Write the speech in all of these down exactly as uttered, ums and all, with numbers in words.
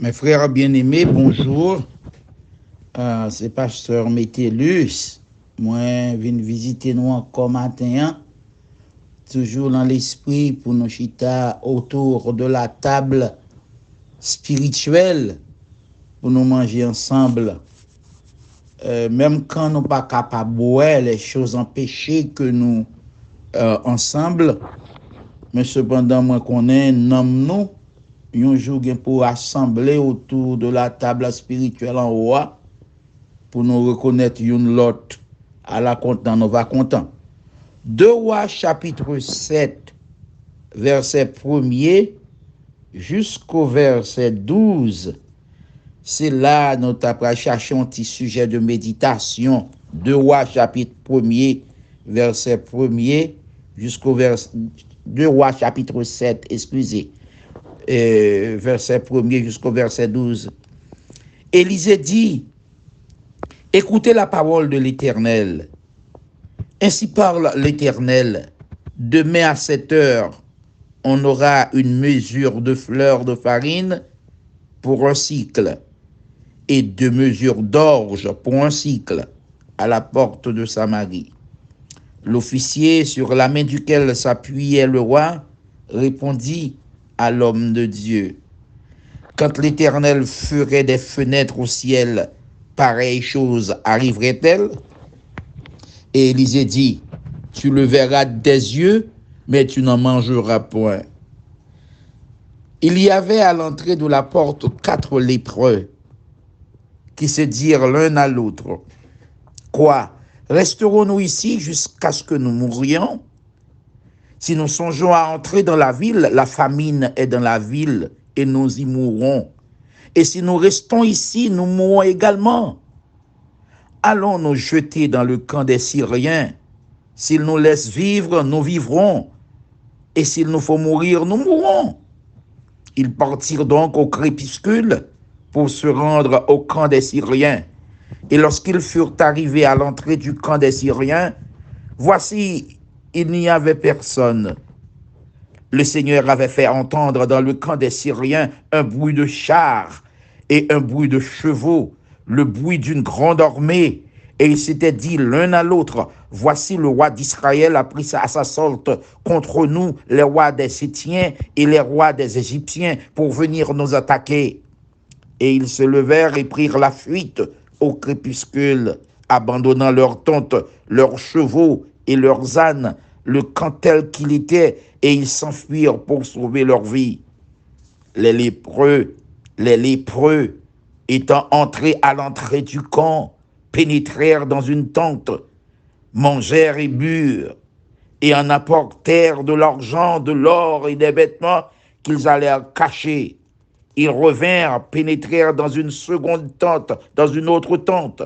Mes frères bien-aimés, bonjour. Euh, c'est Pasteur Metellus. Mwen vin vizite nou ankò maten an. Toujours dans l'esprit pour nous chita autour de la table spirituelle, pour nous manger ensemble. Euh, même quand nous pas capables, ouais, les choses empêchent que nous euh, ensemble. Men sepandan, mwen konnen nanm nou, yon jou gen pou rasanble otou de la tab espirityèl anwo a, pou nou rekonèt youn lòt. Ala kontan nou va kontan. De Wa chapitre sept, vèsè premye jisko vèsè douz. Se la nou ta pral chache yon ti sijè de meditasyon. De Wa chapit premye, vèsè premye jisko vèsè, De Wa chapitre sept, excusez, euh, vèsè premye jisko vèsè douz. Élisée dit, écoutez la parole de l'Éternel. Ainsi parle l'Éternel, demain à sept heures, on aura une mesure de fleur de farine pour un cycle et deux mesures d'orge pour un cycle à la porte de Samarie. L'officier sur la main duquel s'appuyait le roi répondit à l'homme de Dieu, quand l'Éternel ferait des fenêtres au ciel, pareille chose arriverait-elle? Et Élisée dit, tu le verras des yeux, mais tu n'en mangeras point. Il y avait à l'entrée de la porte quatre lépreux qui se dirent l'un à l'autre, quoi, resterons-nous ici jusqu'à ce que nous mourions? Si nous songeons à entrer dans la ville, la famine est dans la ville et nous y mourrons. Et si nous restons ici, nous mourrons également. Allons nous jeter dans le camp des Syriens. S'ils nous laissent vivre, nous vivrons. Et s'il nous faut mourir, nous mourrons. Ils partirent donc au crépuscule pour se rendre au camp des Syriens. Et lorsqu'ils furent arrivés à l'entrée du camp des Syriens, voici, il n'y avait personne. Le Seigneur avait fait entendre dans le camp des Syriens un bruit de chars et un bruit de chevaux, le bruit d'une grande armée. Et ils s'étaient dit l'un à l'autre, voici, le roi d'Israël a pris à sa sorte contre nous les rois des Héthiens et les rois des Égyptiens pour venir nous attaquer. Et ils se levèrent et prirent la fuite au crépuscule, abandonnant leurs tentes, leurs chevaux et leurs ânes, le camp tel qu'il était, et ils s'enfuirent pour sauver leur vie. Les lépreux, les lépreux, étant entrés à l'entrée du camp, pénétrèrent dans une tente, mangèrent et burent, et en apportèrent de l'argent, de l'or et des vêtements qu'ils allèrent cacher. Ils revinrent, pénétrèrent dans une seconde tente, dans une autre tente,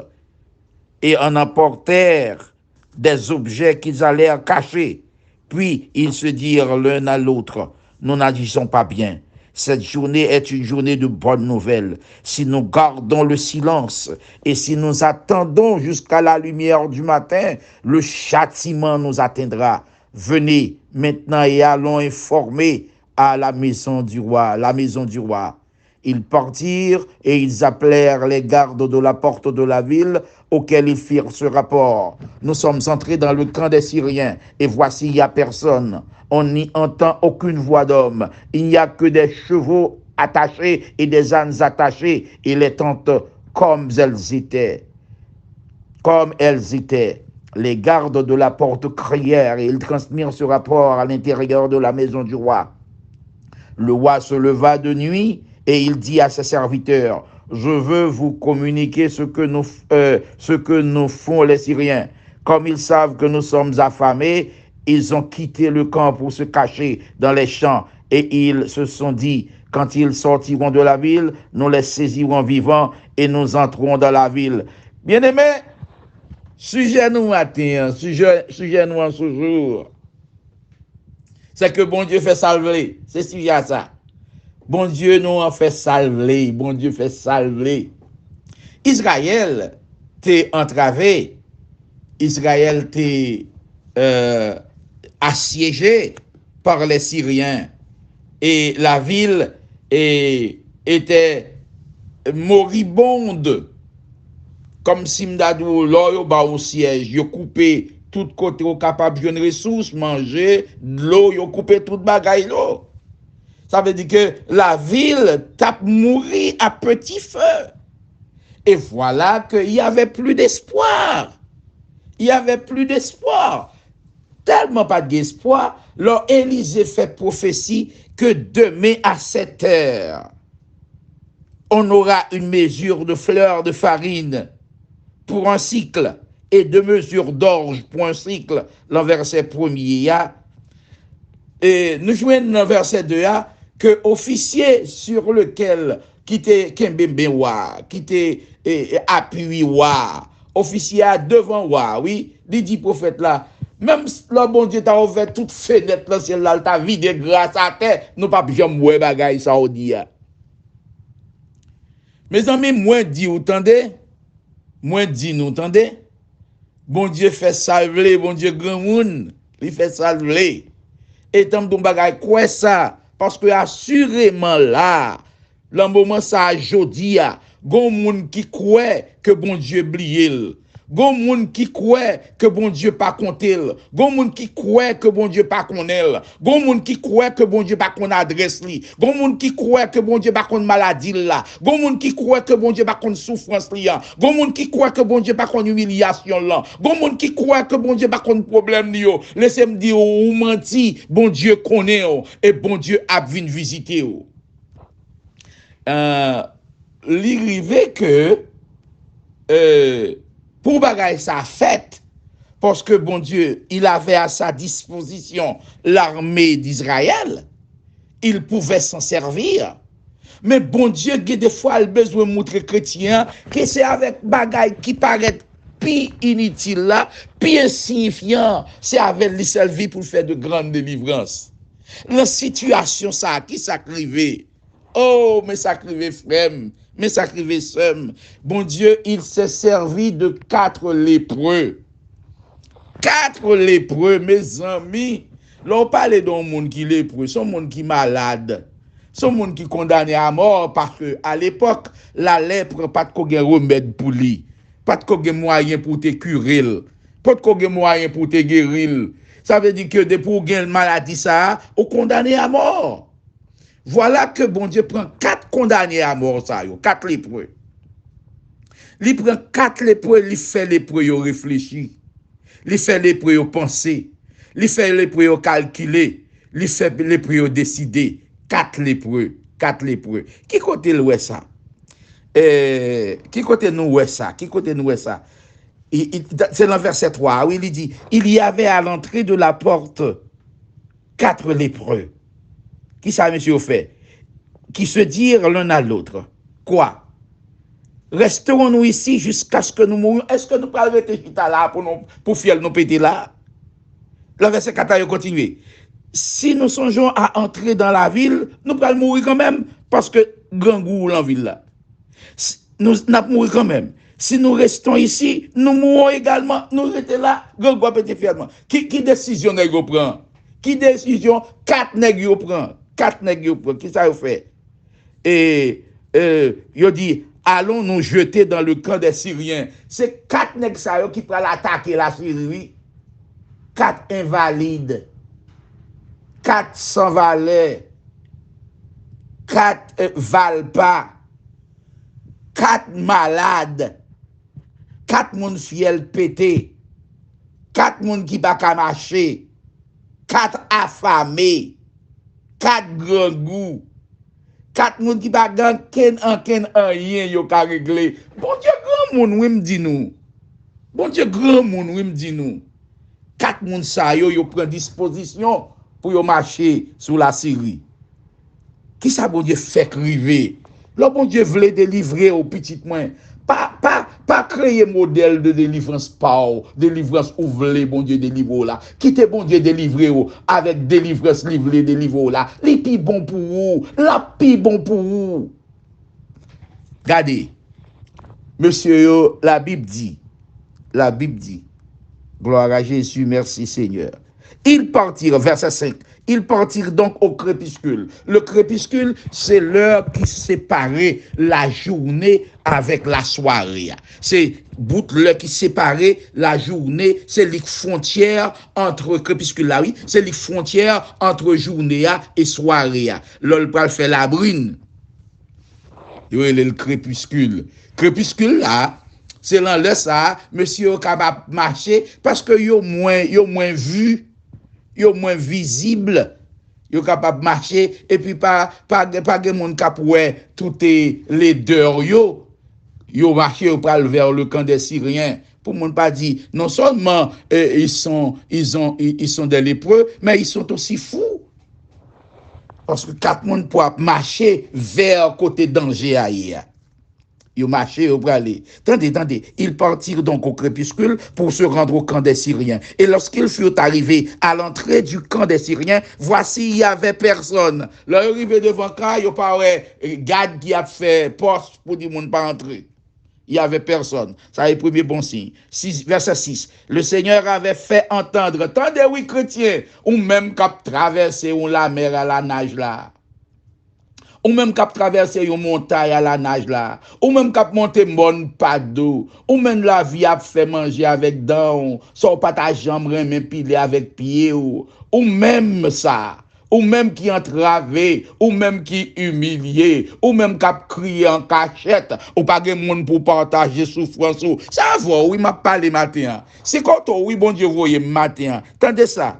et en apportèrent des objets qu'ils allèrent cacher. Puis ils se dirent l'un à l'autre, nous n'agissons pas bien. Cette journée est une journée de bonne nouvelle. Si nous gardons le silence et si nous attendons jusqu'à la lumière du matin, le châtiment nous atteindra. Venez maintenant et allons informer à la maison du roi, la maison du roi. Ils partirent et ils appelèrent les gardes de la porte de la ville auxquels ils firent ce rapport. Nous sommes entrés dans le camp des Syriens et voici, il n'y a personne. On n'y entend aucune voix d'homme. Il n'y a que des chevaux attachés et des ânes attachés et les tentes comme elles étaient. Comme elles étaient. Les gardes de la porte crièrent et ils transmirent ce rapport à l'intérieur de la maison du roi. Le roi se leva de nuit et il dit à ses serviteurs, je veux vous communiquer ce que nous, euh, ce que nous font les Syriens. Comme ils savent que nous sommes affamés, ils ont quitté le camp pour se cacher dans les champs et ils se sont dit, quand ils sortiront de la ville, nous les saisirons vivants et nous entrerons dans la ville. Bien-aimés, sijè nou maten an, sijè, sijè nou an sou jou, se ke Bondye fè sa l vle. Se sijè a sa. Bondye nou an fè sa l vle. Bondye fè sa l vle. Izrayèl te antrave. Izrayèl te euh, assiégée par les Syriens et la ville et, était moribonde. Kòmsi m ta di w, lò yo ba w syèj, yo koupe tout kote w kapab jwenn resous, manje, dlo, yo koupe tout bagay yo. Sa vle di ke lavil t ap mouri a peti fe. E vwala ke y avè pli despwa. Y avè pli despwa. Tèlman pa t gen espwa, lò Elize fè pwofesi ke demen a sèt è, on aura une mesure de fleur de farine pour un cycle et deux mesures d'orge pour un cycle, lan vèsè premye a. E nou jwenn nan vèsè de a ke ofisye sur lequel, ki te kenbe men wa, ki te e, e, apiye wa, ofisye a devan wa, wi, li di pwofèt la, menm lè Bondye ta ouvè tout fenèt nan syèl la, l ta vide gras atè, nou p ap janm wè bagay sa w di a. Mezanmi, mwen di w tande, mwen di nou tande, Bondye fè sa l vle, Bondye granmoun, li fè sa l vle. E tanm di w bagay, kwè sa, paske asireman la, nan moman sa a jodi a, gon moun ki kwè ke Bondye bliye l. Gon moun ki kwè ke Bondye pa konte l. Gon moun ki kwè ke Bondye pa konnen l. Gon moun ki kwè ke Bondye pa konn adrès li. Gon moun ki kwè ke Bondye pa konn maladi l la. Gon moun ki kwè ke Bondye pa konn soufrans li an. Gon moun ki kwè ke Bondye pa konn imilyasyon l lan. Gon moun ki kwè ke Bondye pa konn pwoblèm li yo. Lese m di w, ou manti, Bondye konnen w e Bondye ap vin vizite w. Euh, li rive ke, euh, pou bagay sa fèt, paske Bondye, il avait à sa disposition l'armée d'Israël, il pouvait s'en servir. Men Bondye, gen de fwa, l bezwen moutre kretyen an ke se avèk bagay ki parèt pi initil la, pi ensiyifyan, se avè l li sèvi pou l fè de grann delivrans. Nan sitiyasyon sa a, ki sa k rive? Oh, men sa k rive frè m, men sa k rive sè m. Bondye, il s'est servi de quatre lépreux. Quatre lépreux, mezanmi. Lè w pale de yon moun ki lepre, se yon moun ki malad. Se yon moun ki kondane a mò, paske a lepòk, la lèpre pa t ko gen remèd pou li. Pa t ko gen mwayen pou w te kire l. Pa t ko gen mwayen pou w te geri l. Sa vle di ke depi w gen maladi sa a, ou kondane a mò. Vwala ke Bondye pran kat kondane a mò sa yo, kat lepre. Li pran kat lepre, li fè lepre yo reflechi. Li fè lepre yo panse. Li fè lepre yo kalkile. Li fè lepre yo deside. Kat lepre, kat lepre. Ki kote l wè sa? Eh, ki kote nou wè sa? Ki kote nou wè sa? I, i, se nan vèsè twa a, wi, li di, il y avait à l'entrée de la porte quatre lépreux. Ki sa mesye yo fè? Qui se dirent l'un à l'autre, quoi? Resterons-nous ici jusqu'à ce que nous mourions? Èske nou pral rete chita la pou nou, pou fyèl nou pete la? Nan vèsè kat la, yo kontinye. Si nous songeons à entrer dans la ville, nou pral mouri kanmenm, paske grangou lan vil la. Si, nou, n ap mouri kanmenm. Si nous restons ici, nous mourrons également. Nou rete la, grangou ap pete fyèl nou. Ki, ki desizyon nèg yo pran? Ki desizyon kat nèg yo pran? Kat nèg yo pran. Ki sa yo fè? E, e, yo di, allons nous jeter dans le camp des Syriens. Se kat nèg sa yo ki pral atake Lasiri, wi. Kat envalid, kat san valè, kat, eh, valpa, kat malad, kat moun fyèl pete, kat moun ki pa ka mache, kat afame, kat grangou, kat moun ki pa gen ankenn, ankenn anyen yo ka regle. Bondye granmoun, wi, m di nou. Bondye granmoun, wi, m di nou. Kat moun sa yo, yo pran dispozisyon pou yo mache sou Lasiri. Ki sa Bondye fèk rive? Lè Bondye vle delivre w, pitit mwen, pa, pa, pa kreye modèl de delivrans pa w, delivrans ou vle Bondye delivre w la. Kite Bondye delivre w avèk delivrans li vle delivre w la. Li pi bon pou ou. L ap pi bon pou ou. Gade, mesye yo, Labib di, Labib di, gloire à Jésus, merci Seigneur. Ils partirent, verset cinq, Ils partirent donc au crépuscule. Le crépuscule, c'est l'heure qui sépare la journée avec la soirée. Se bout lè ki separe lajounen, se li k fwontyè ant krepiskil la, wi, se li k fwontyè ant jounen an e sware a. Lè l pral fè labrin, yo rele l krepiskil. Krepiskil la, se lan lè sa a, mesye yo kapab mache, paske yo mwen, yo mwen vi, yo mwen vizib, yo kapab mache, epi pa, pa, pa gen moun k ap wè tout ledè yo. Yo mache, yo pral vers le camp des Syriens. Pou moun pa di, non sèlman, eh, ils sont, ils ont, ils, ils sont des lépreux, mais ils sont aussi fous. Paske kat moun pou ap mache vè kote danje a ye a. Yo mache, yo prale. Tande, tande. Ils partirent donc au crépuscule pour se rendre au camp des Syriens. Et lorsqu'ils furent arrivés à l'entrée du camp des Syriens, voici, il y avait personne. Lè yo rive devan ka, yo pa wè, eh, gad ki ap fè pòs pou di moun pa antre. Il y avait personne. Sa e premye bon siy. Sis, vèsè sis. Le Seigneur avait fait entendre. Tande wi, kretyen, ou menm k ap travèse yon lamè a la naj la. Ou menm k ap travèse yon montay a la naj la. Ou menm k ap monte mòn pa do. Ou menm lavi ap fè manje avèk dan w, sa w pa ta janm renmen pile avèk pye w. Ou menm sa. Ou menm ki antrave, ou menm ki imilye, ou menm k ap kriye an kachèt, ou pa gen moun pou pataje soufrans ou. Se avè w, wi, m ap pale maten an. Se kote w, wi, Bondye voye m maten an. Tande sa.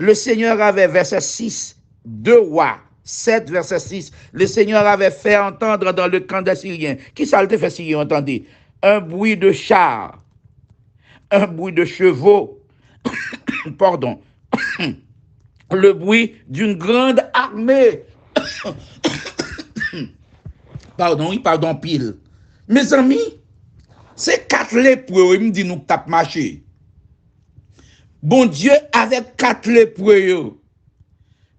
Le Seigneur avait, verset six, deux Rois sept, verset six. Le Seigneur avait fait entendre dans le camp des Syriens. Kisa l te fè Siryen yo tande? Un bruit de char, un bruit de chevaux, pardon, le bruit d'une grande armée. Pardon, wi, pardon, pil. Mezanmi, se kat lepre, wi, m di nou k t ap mache. Bondye avèk kat lepre yo.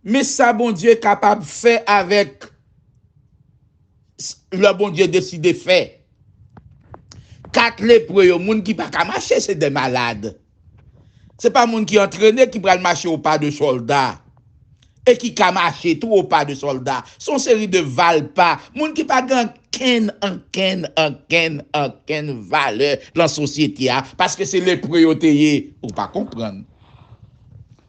Men sa Bondye kapab fè avèk lè Bondye deside fè. Kat lepre yo, moun ki pa ka mache, se de malad. Se pa moun ki antrene ki pral mache o pa de sòlda. E ki ka mache tou o pa de sòlda. Se yon seri de valpa. Moun ki pa gen ankenn, ankenn, ankenn, ankenn valè lan sosyete a. Paske se lepre yo te ye. Ou pa konprann.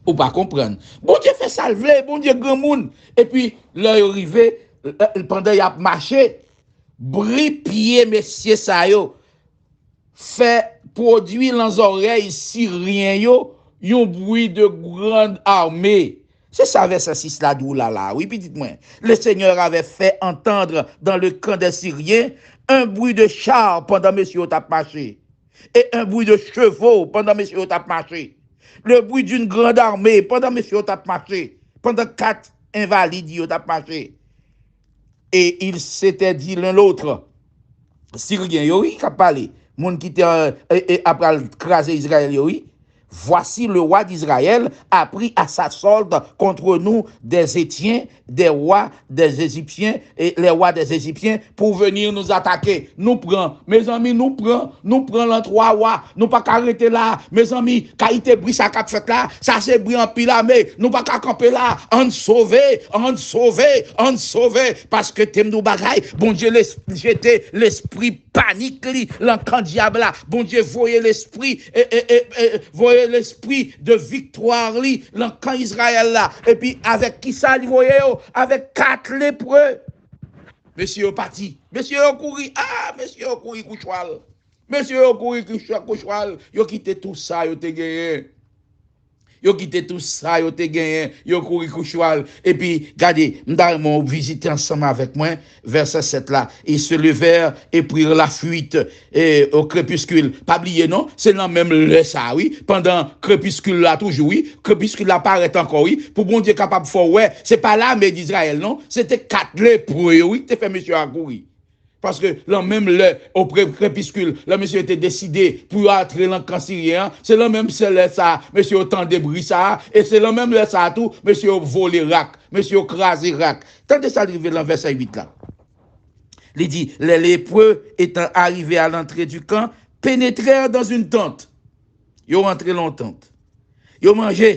Ou pa konprann. Bondye fè sa l vle, Bondye granmoun. Epi, lè yo rive, pandan y ap mache, bri pye mesye sa yo fè pwodui lan zòrèy Siryen yo yon bri de grande armée. Se sa vèsè sis la di w la la, wi, pitit mwen. Le Seigneur avait fait entendre dans le camp des Syriens un bruit de char pandan mesye yo t ap mache, et un bruit de chevaux pandan mesye yo t ap mache. Le bruit d'une grande armée pandan mesye yo t ap mache, pandan kat envalid yo t ap mache. Et ils s'étaient dit l'un l'autre, Siryen yo, wi, k ap pale, moun ki te, e, e, ap pral kraze Izrayèl yo, wi. Voici, le roi d'Israël a pris à sa solde contre nous des Hétiens, des rois des Égyptiens, et les rois des Égyptiens, pour venir nous attaquer. Nou pran, mezanmi, nou pran, nou pran lan twa wa. Nou pa ka rete la. Mezanmi, kalite bri sa k ap fèt la, sa se bri anpil ame. Nou pa ka kanpe la. Ann sove, ann sove, ann sove. Paske te m di w bagay, Bondye les-, jete lespri panik li lan kan dyab la. Bondye voye lespri, e, e, e, e, voye lespri de viktwa li lan kan Izrayèl la. Epi avèk kisa li voye yo? Avèk kat lepre. Mesye yo pati. Mesye yo kouri. Ah, mesye yo kouri kou chwal. Mesye yo kouri kou chwa-, kou chwal. Yo kite tou sa yo te genyen. Yo kite tou sa yo te genyen. Yo kouri kou chwal. Epi, gade, m ta renmen w vizite ansanm avèk mwen vèsè sèt la. Ils se levèrent et prirent la fuite, et au crépuscule. Pa bliye non, se nan menm lè sa, wi. Pandan krepiskil la toujou, wi. Krepiskil la parèt ankò, wi. Pou Bondye kapab fè w wè, se pa lame d Izrayèl, non. Se te kat lepre yo, wi, ki te fè mesye a kouri. Paske lan menm lè, o pre-, krepiskil, lè mesye yo te deside pou yo antre lan kan siryen an, se lan menm sèl lè sa a, mesye yo tande bri sa a, e se lan menm lè sa a tou, mesye yo vole rak, mesye yo kraze rak. Tande sa l rive lan vèsè uit la. Li di, les lépreux étant arrivés à l'entrée du camp, pénétrèrent dans une tente. Yo rantre lan yon tant. Yo manje,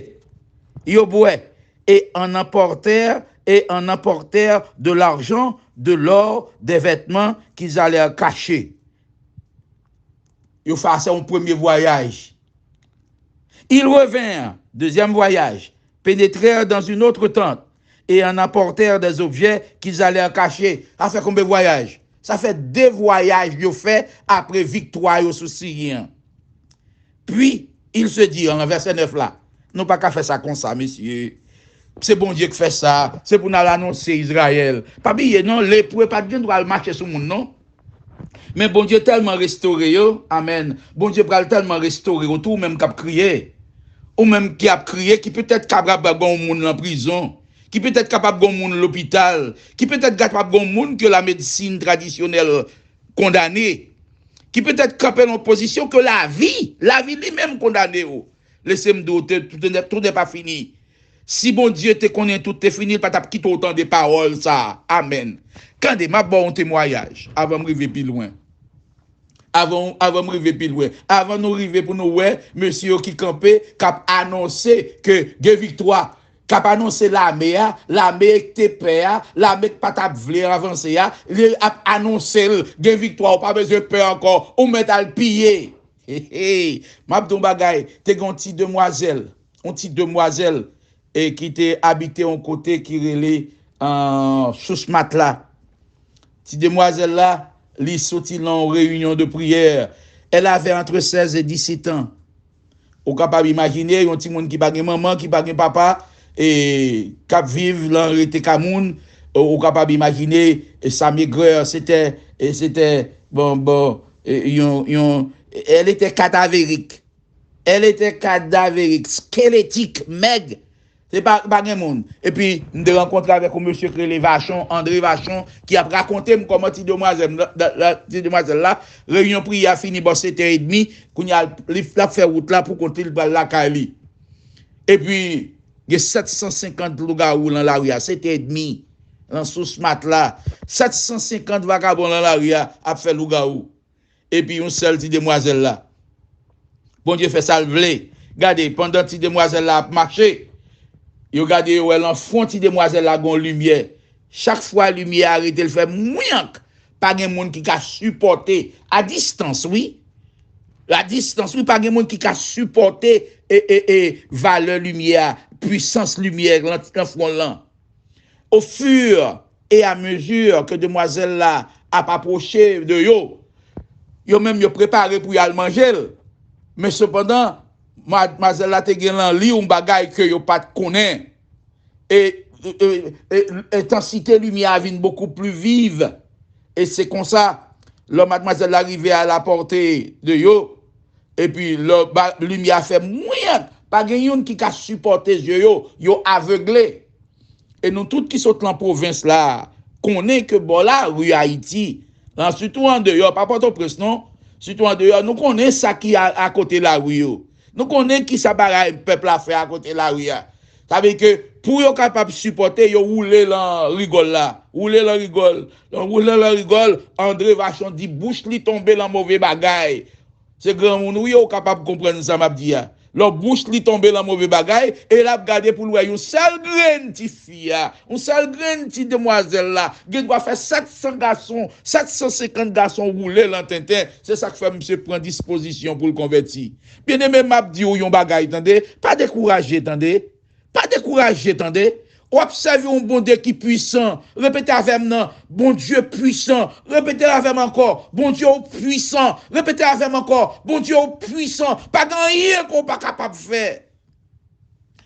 yo bwè, et en emportèrent, et en emportèrent de l'argent, de l'or, des vêtements qu'ils allèrent cacher. Yo fè sa yon premye vwayaj. Ils revinrent, deuxième voyage, pénétrèrent dans une autre tente et en emportèrent des objets qu'ils allèrent cacher. Sa fè konbyen vwayaj? Sa fè de vwayaj yo fè apre viktwa yo sou Siryen an. Puis, ils se dirent, nan vèsè nèf la, nou pa ka fè sa konsa, mesye. Se Bondye k fè sa, se pou n al anonse Izrayèl. Pa bliye, non, lepre pa t gen dwa al mache sou moun, non. Men Bondye tèlman restore yo, amèn. Bondye pral tèlman restore w tou, ou menm k ap kriye. Ou menm ki ap kriye, ki petèt kapab gen yon moun nan prizon, ki petèt kapab gen yon moun lopital, ki petèt kapab gen yon moun ke lamedsin tradisyonèl kondane, ki petèt kanpe nan yon pozisyon ke lavi, lavi li menm kondane w. Lese m di w, tout n'est pas fini. Si Bondye te konnen tout te fini, li pa t ap kite w tande pawòl sa a. Amèn. Tande, m ap ba w yon temwayaj avan m rive pi lwen. Avan, avan m rive pi lwen. Avan nou rive pou nou wè mesye yo ki kanpe, k ap anonse ke gen viktwa, k ap anonse lame a, lame k te pè a, lame k pa t ap vle avanse a, li ap anonse l gen viktwa, ou pa bezwen pè ankò, ou mèt al piye. He, he. M ap di w yon bagay, te gen yon ti demwazèl, yon ti demwazèl, e ki te abite yon kote ki rele, euh, Sous Matla. Ti demwazèl la, li soti nan yon reyinyon de priyè. Elle avait entre seize et dix-sept ans. Ou kapab imajine yon timoun ki pa gen manman, ki pa gen papa, e k ap viv lan rete ka moun, ou kapab imajine, e sa maigreur, c'était, e c'était, bon, bon, e yon, yon, elle était cadavérique. Elle était cadavérique, squelettique, maigre. Se pa, pa gen moun. Epi, m te rankontre avèk yon mesye ki rele Vachon, André Vachon, ki ap rakonte m kòman ti demwazèl la, la, la, ti demwazèl la, reyinyon priyè a fini bò sèt è edmi, kounye a, li, l ap fè wout la pou kont li, l pral lakay li. Epi, gen sèt san senkant lougawou lan lari a, sèt è edmi, lan Sous Matla. Sèt san senkant vagabon lan lari a ap fè lougawou. Epi yon sèl ti demwazèl la. Bondye fè sa l vle. Gade, pandan ti demwazèl la ap mache, yo gade, yo wè lan fwon ti demwazèl la gon limyè. Chak fwa limyè a rete, l fè mouyank. Pa gen moun ki ka sipòte. A distans, wi. A distans, wi, pa gen moun ki ka sipòte e, e, e, valè limyè a, pwisans limyè lan, lan fwon lan. Au fur et à mesure que demwazèl la ap apwoche de yo, yo menm yo prepare pou y al manje l. Men sepandan, madmwazèl la te gen lan li yon bagay ke yo pa t konnen. E, e, e, e, entansite limyè a vin bokou pli viv. E se konsa, lè madmwazèl la rive a la pòte de yo, epi lè ba, limyè a fè mwen, pa gen youn ki ka sipòte zye yo, yo avegle. E nou tout ki sot lan pwovens la, konnen ke bò lari Ayiti, lan, sitou andeyò, pa Pòtoprens non, sitou andeyò, nou konnen sa ki a, akote lari yo. Nou konnen ki sa bagay pèp la fè akote lari a. Sa vle di ke pou yo kapab sipòte, yo woule lan rigòl la. Woule lan rigòl. Lè yo woule lan rigòl, André Vachon di bouch li tonbe lan move bagay. Se granmoun wi, ou kapab konprann sa m ap di a. Lè bouch li tonbe lan move bagay, e l ap gade pou l wè yon sèl grenn tifi a, yon sèl grenn ti demwazèl la, gen dwa fè sèt san gason, sèt san senkant gason woule lan tenten. Se sa k fè misye pran dispozisyon pou l konvèti. Byeneme, m ap di w yon bagay, tande. Pa dekouraje, tande. Pa dekouraje, tande. W ap sèvi yon Bondye ki pwisan. Repete avè m nan, Bondye pwisan. Repete l avè m ankò, Bondye w pwisan. Repete avè m ankò, Bondye w pwisan. Pa gen anyen ke w pa kapab fè.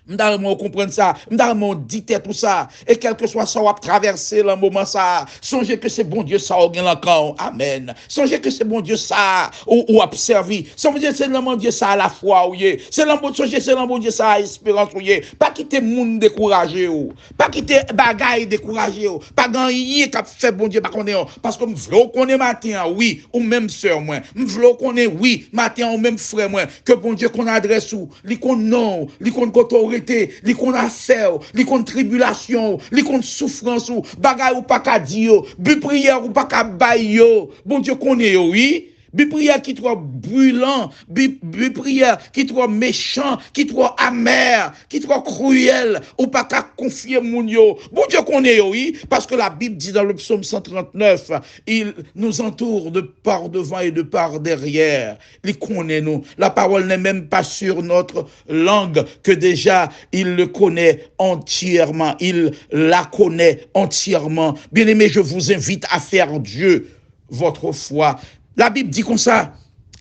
M ta renmen w konprann sa. M ta renmen w di tèt ou sa. E kèlkeswa sa w ap travèse lan moman sa a, sonje ke se Bondye sa a w gen lan kan w. Amèn. Sonje ke se Bondye sa a ou, ou ap sèvi. Sonje se lan Bondye sa a lafwa w ye. Se lan Bon-, sonje se lan Bondye sa a esperans ou ye. Pa kite moun dekouraje w. Pa kite bagay dekouraje w. Pa gen anyen k ap fè Bondye pa konnen w. Paske m vle w konnen maten an, wi, ou menm sè mwen. M vle w konnen, wi, maten an, ou menm frè mwen, ke Bondye konn adrès ou. Li konn non w, li konn kote w rete, li konn afè w, li konn tribilasyon w, li konn soufrans ou, bagay ou pa ka di yo, bi priyè ou pa ka bay yo. Bondye konnen yo, wi. Bi priyè ki twò brilan, bi, bi priyè ki twò mechan, ki twò amè, ki twò kriyèl, ou pa ka konfye moun yo. Bondye konnen yo, wi, paske Labib di dans le psaume cent trente-neuf, il nous entoure de par devant et de par derrière. Li konnen nou. La parole n'est même pas sur notre langue, que déjà il le connaît entièrement. Il la connaît entièrement. Bien-aimés, je vous invite à faire Dieu votre foi. Labib di konsa,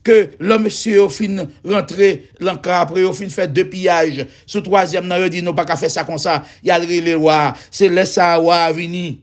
ke lè mesye yo fin rantre nan kan, apre yo fin fè de piyaj, sou twazyèm nan, yo di, "Nou pa ka fè sa konsa." Y al rele wa a. Se lè sa a, wa a vini.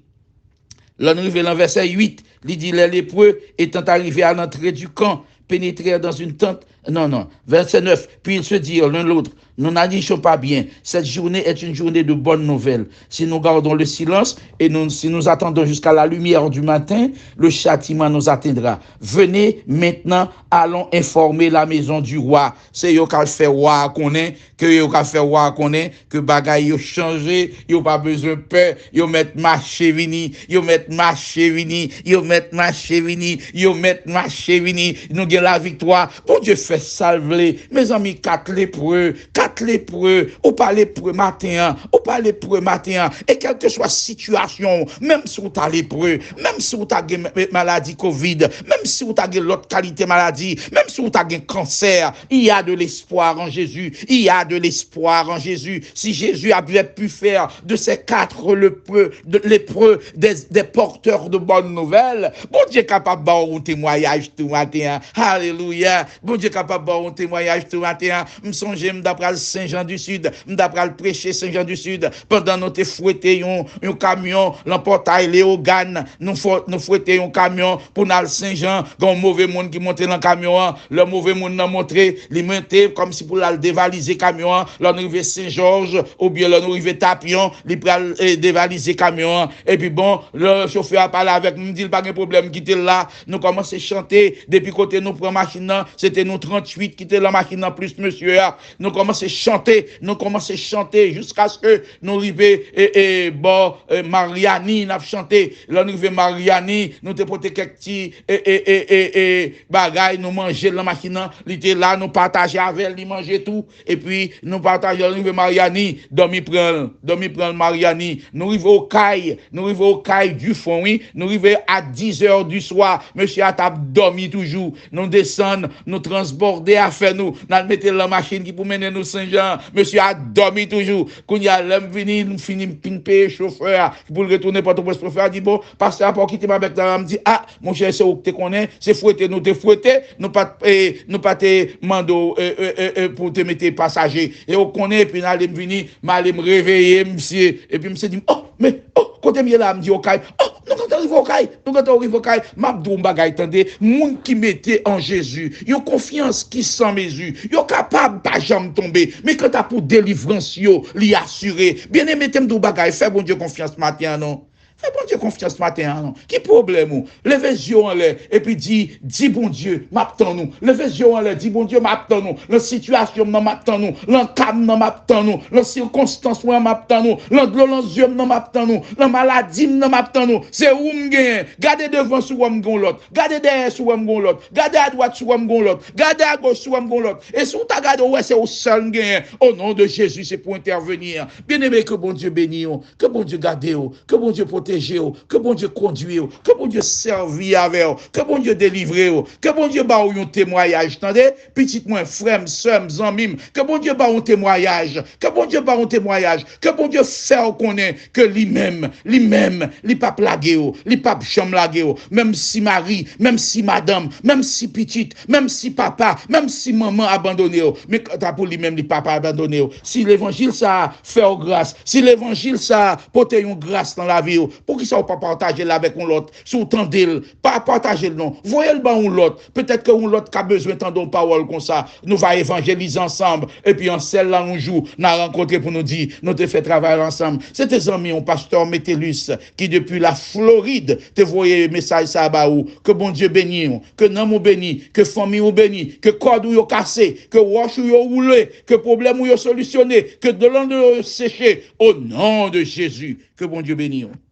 Lè n rive nan vèsè uit, li di, Les lépreux étant arrivés à l'entrée du camp, pénétrèrent dans une tente. Non, non. Verset neuf. Puis ils se dirent l'un l'autre, Nous n'agissons pas bien. Cette journée est une journée de bonne nouvelle. Si nous gardons le silence et nous, si nous attendons jusqu'à la lumière du matin, le châtiment nous atteindra. Venez maintenant, allons informer la maison du roi. Se yo k al fè wa a konnen, ke yo k al fè wa a konnen ke bagay yo chanje, yo pa bezwen pè, yo mèt mache vini, yo mèt mache vini, yo mèt mache vini, yo mèt mache vini. Nou gen laviktwa. Bondye fè sa l vle. Mezanmi, kat lepre, kat lepre, ou pa lepre maten an, ou pa lepre maten an. E kèlkeswa sitiyasyon w, menm si w ta lepre, menm si w ta gen maladi kovid, menm si w ta gen lòt kalite maladi, menm si w ta gen kansè, il y a de l'espoir en Jésus. Il y a de l'espoir en Jésus. Si Jésus avait pu faire de ces quatre lépreux, de, lépreux des, des porteurs de bonnes nouvelles, Bondye kapab ba w yon temwayaj tou maten an. Alelouya. Bondye kapab ba w yon temwayaj tou maten an. M sonje m ta pral Sen Jan di Sid, m ta pral preche Sen Jan di Sid. Pandan nou te fwete yon, yon kamyon lan pòtay Leyogàn, nou fwete yon kamyon pou n al Sen Jan. Gen yon move moun ki monte lan kamyon an. Lè move moun nan monte, li monte kòmsi pou l al devalize kamyon an. Lè nou rive Sen Jòj, oubyen lè nou rive Tapyon, li pral devalize kamyon an. Epi bon, lè chofè a pale avèk m, m di l pa gen pwoblèm, kite l la. Nou kòmanse chante. Depi kote nou pran machin nan, se te nou tranntuit ki te lan machin nan plis mesye a. Nou kòmanse chante, nou kòmanse chante jiskaske nou rive e, e, bò e, Maryani, n ap chante. Lè n rive Maryani, nou te pote kèk ti e, e, e, e, e, bagay, nou manje l nan machin nan. Li te la, nou pataje avè l, li manje tou. Epi nou pataje, lè n rive Maryani, dòmi pran l, dòmi pran l Maryani. Nou rive Okay, nou rive Okay Difon, wi. Nou rive a dizè di swa, mesye a t ap dòmi toujou. Nou desann, nou transbòde afè nou, n al mete l nan machin ki pou mennen nou Sen Jan. Mesye a dòmi toujou. Kounye a, lè m vini, m fini, m fin peye chofè a pou l retounen Pòtoprens. Chofè a di, "Bon, pastè a pa w kite m avèk la." M di, "A, monchè, se ou ki te konnen, se fwete nou te fwete, nou pa t, e, nou pa te mande w, e, e, e, e, pou w te mete pasaje. E ou konnen, epi n ale m vini, m ale m reveye misye." Epi misye di m, "O, men, o, kote m ye la?" M di, "Okay." "O, nou gentan rive Okay, nou gentan rive Okay." M ap di w yon bagay, tande, moun ki mete an Jezi yon konfyans ki san mezi, yo kapab pa janm tonbe. Men kanta pou delivrans yo, li asire. Byeneme, te m di w bagay, fè Bondye konfyans maten an, non. Fè Bondye konfyans maten an, non. Ki pwoblèm ou? Leve zye w anlè, epi di, di Bondye, "M ap tann ou." Leve zye w anlè, di, "Bondye, m ap tann ou. Lan sitiyasyon m nan, m ap tann ou. Lan ka m nan, m ap tann ou. Lan sikonstans mwen an, m ap tann ou. Lan dlo lan zye m nan, m ap tann ou. Lan maladi m nan, m ap tann ou. Se ou m genyen. Gade devan si w wè m gen yon lòt. Gade dèyè si w wè m gen yon lòt. Gade adwat si w wè m gen yon lòt. Gade agoch si w wè m gen yon lòt. E si w ta gade, w wè se ou sèl m genyen. O non de Jezi, se pou entèveni." Byeneme, ke Bondye beni w. Ke Bondye gade w. Ke Bondye pwoteje w. Ke Bondye kondwi w. Ke Bondye sèvi avè w. Ke Bondye delivre w. Ke Bondye ba w yon temwayaj, tande. Pitit mwen, frè m, sè m, zanmi m, ke Bondye ba w yon temwayaj. Ke Bondye ba w yon temwayaj. Ke Bondye fè w konnen ke li menm, li menm, li p ap lage w. Li p ap janm lage w. Menm si mari, menm si madanm, menm si pitit, menm si papa, menm si manman abandone w. Men kanta pou li menm, li p ap abandone w. Si levanjil sa a fè w gras, si levanjil sa a pote yon gras nan lavi w, poukisa w pa pataje l avèk yon lòt? Si w tande l, pa pataje l non. Voye l ba yon lòt. Petèt ke yon lòt ka bezwen tande yon pawòl konsa. Nou va evanjelize ansanm. Epi an sèl la, yon jou, n a rankontre pou nou di, nou te fè travay la ansanm. Se te zanmi w, pastè Metellus, ki depi la Florid te voye mesaj sa a ba ou. Ke Bondye beni w. Ke nanm ou beni. Ke fanmi ou beni. Ke kòd ou yo kase. Ke wòch ou yo woule. Ke pwoblèm ou yo solisyone. Ke dlo nan dlo yo seche. O non de Jezi. Ke Bondye beni w.